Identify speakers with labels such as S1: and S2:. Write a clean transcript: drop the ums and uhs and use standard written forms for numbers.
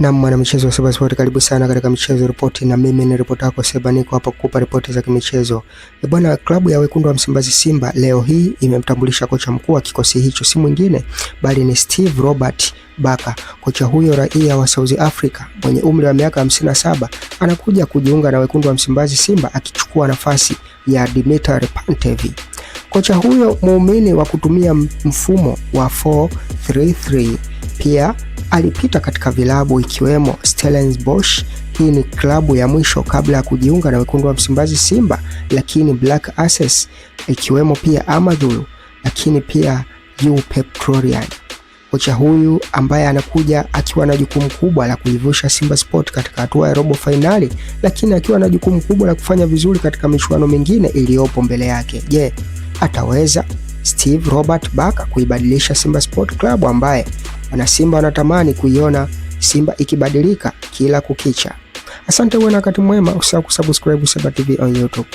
S1: Na mwanamichezo wa Seba Sport, karibu sana katika michezo ripoti, na mimi ni ripota yako Seba, niko hapa kukupa ripoti za kimichezo. E bwana, klabu ya wekundu wa Msimbazi Simba leo hii imemtambulisha kocha mkuu wa kikosi hicho, si mwingine bali ni Steve Robert Baka. Kocha huyo raia wa South Africa mwenye umri wa miaka 57 anakuja kujiunga na wekundu wa Msimbazi Simba akichukua nafasi ya Dimitar Pantev. Kocha huyo muumini wa kutumia mfumo wa 4-3-3 pia alipita katika vilabu ikiwemo Stellenbosch. Hii ni klabu ya mwisho kabla ya kujiunga na wekundu wa Msimbazi Simba, lakini Black Aces ikiwemo pia Amadou, lakini pia U Pretoria. Kocha huyu ambaye anakuja akiwa na jukumu kubwa la kuivusha Simba Sport katika hatua ya robo fainali, lakini akiwa na jukumu kubwa la kufanya vizuri katika michuano mingine iliyopo mbele yake. Je, ataweza Steve Robert Baka kuibadilisha Simba Sport Club ambaye wanasimba wanatamani kuiona Simba ikibadilika kila kukicha? Asante, uwe na wakati mwema. Usisahau kusubscribe Seba TV on YouTube.